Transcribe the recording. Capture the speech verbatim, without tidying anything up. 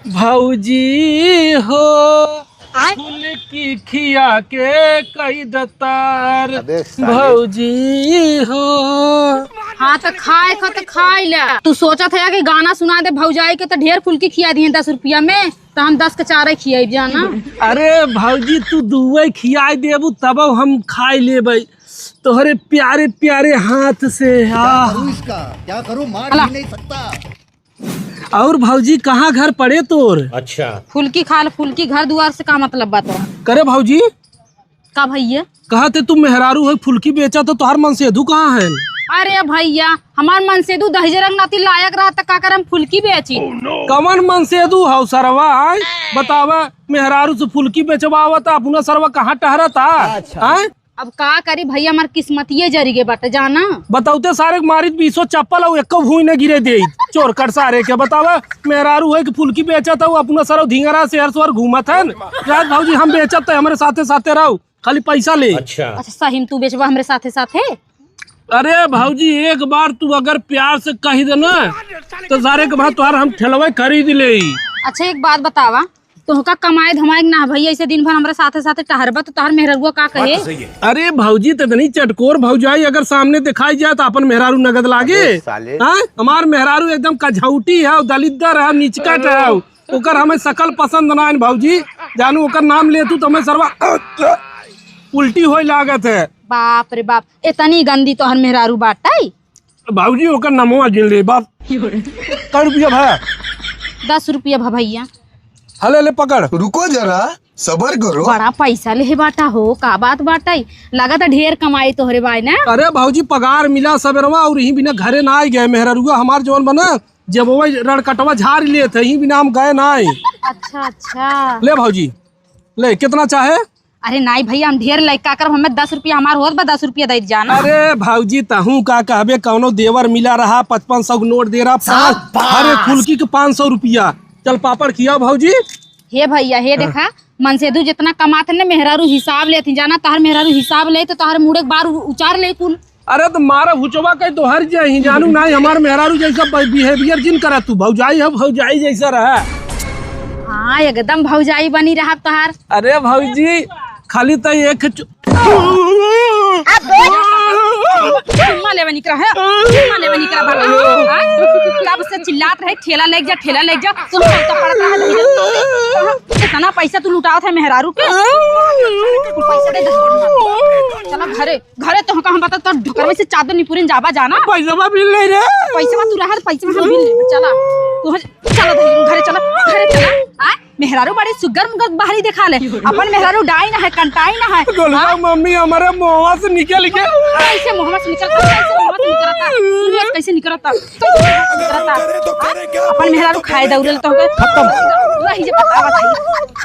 भौजी हो, फुलकी खिया के कई दतार। अबे साले। भौजी हो। हाँ, त खाए क त खाई ला। तू सोचत है कि गाना सुना दे भौजाई के, त ढेर फुलकी खिया दिए दस रुपया में, त हम दस के चार खियाई जाना। अरे भौजी, तू दुए खियाई देबू, तब हम खाई लेबै तोहरे प्यारे प्यारे हाथ से। क्या आह। करूँ इसका? क्या करूँ? मार अला। भी नहीं सकता। और भौजी, कहाँ घर पड़े तोर? अच्छा। फुलकी खा ले, फुलकी, घर दुआर से का मतलब बा तोरा? करे भौजी? का भैया? कहत है तू मेहरारू है, फुलकी बेचा, तो तोहार मनसेधू कहाँ है? अरे भैया, हमार मनसेधू दहिजरंग नाती लायक रहा, त का कर हम फुलकी बेची? कवन मनसेधू हौ सरवा, आय? बतावा, मेहरारू से फुलकी बेचवावत, अपना सरवा कहाँ टहरत, आ? अच्छा। आय? अब का करी भैया, हमार किस्मतिये जरी गे बाटे, जाना। बतौते सारे के मारित बीसो चप्पल, अउ एको भूई न गिरे देइत। चोर कट सारे के, बतावा, मेहरारू है कि फुलकी बेचत हौ, अपना सरौ धिंगरा से हर सोर घूमत है। रात भौजी हम बेचब त हमरे साथे साथे रहो, खाली पैसा ले। अच्छा। अच्छा, सही में तू बेचबा हमरे साथे साथे? अरे भौजी, एक बार तू अगर प्यार से कहि दे ना, तो सारे के बाद तोहार हम ठेलवे खरीद ले। अच्छा, एक बात बतावा, तोहका कमाए धमाए के ना भैया, ऐसे दिन भर हमरे साथे साथे टहरबा, तो तोहार मेहररुआ का कहे? बात तो सही है। अरे भौजी, त इतनी चटकोर भौजाई अगर सामने दिखाई जाए, तो अपन मेहरारू नगद लागे। अबे साले। हाँ? हमार मेहरारू एकदम कझौटी है, दलिद्दर है, निचकट है, ओकर हमें शकल पसंद ना है भौजी। जानू, ओकर नाम ले तू, तो हमें सरवा उल्टी होए लागत है। बाप रे बाप, इतनी गंदी तोहर मेहरारू बाटै? बाबूजी, ओकर नमवा गिन ले, बाप। कै रुपया भा? दस रुपया भा भैया। हले, ले पकड़। रुको जरा, सबर करो। बड़ा पैसा लेहे बाटा हो, का बात बाटै? लागत है ढेर कमाई तोहरे बाय ना? अरे भौजी, पगार मिला सबेरवा और यहीं बिना घरे ना आई गए। मेहररुआ हमार जवन बना, जब वो रड़कटवा झाड़ लेत है, यहीं बिना हम गए ना आई। अच्छा, अच्छा। ले भौजी, ले, कितना चाहे? अरे नाई भैया, हम ढेर लइका करब, हमें दस रुपया हमार होत बा, दस रुपया दे जाना। अरे भौजी, तहूँ का कहबे, कौनो देवर मिला रहा, पचपन सौ के नोट दे रहा, पाँच, शाबाश। हर एक फुलकी के पाँच सौ रुपया। चल पापड़ खियाओ भौजी। हे भैया, हे हाँ। देखा, मनसेधू जितना कमात है ना, मेहरारू हिसाब लेत ही, जाना, तहार मेहरारू हिसाब ले तो तहार मुड़े के बार उ-, उचार ले कुल। अरे तो मारा हुचवा के तो हर जाही, जानू नाई, हमार मेहरारू जैसा ब-, behaviour जिन करा तू, भौजाई है, भौजाई जैसा रहा। हाँ, एकदम भौजाई बनी रहा तोहार। अरे भौजी, खाली तो एक चु- चुम्मा लेवे निकरा है, चुम्मा लेवे निकरा बाटा। हाँ? कब से चिल्लात रहे, ठेला लेके जा, ठेला लेके जा, सुन, सुन, तो पड़त रहा, धीरे से। इतना पैसा तू लुटावत है मेहरारू के। पैसा दे दे। चला घरे। घरे तो हम बता, तो ढोकरवे से चादर निपुरिन जाबा जाना। पैसवा बिल नहीं रे। पैसवा तू रहा, पैसवा हम बिल लेबे, चला। तू ह-, चला दे, घरे चला, घरे चला। आ, मेहरारू बड़ी सुग्गर मुग्गर बाहरी देखा ले। अपन मेहरारू डाइन है, कंटाइन है। गोलुआ हाँ? मम्मी हमारे मुंहवा से निकल के। कैसे मुंहवा से निकलता, कैसे मुंहवा से निकलता? तू रोज कैसे निकलता? कैसे मुंहवा से निकलता? करे तो करे क्या? अपन मेहरारू खाए दौड़ल तो हो गए। खत्म। वही जे बतावा था।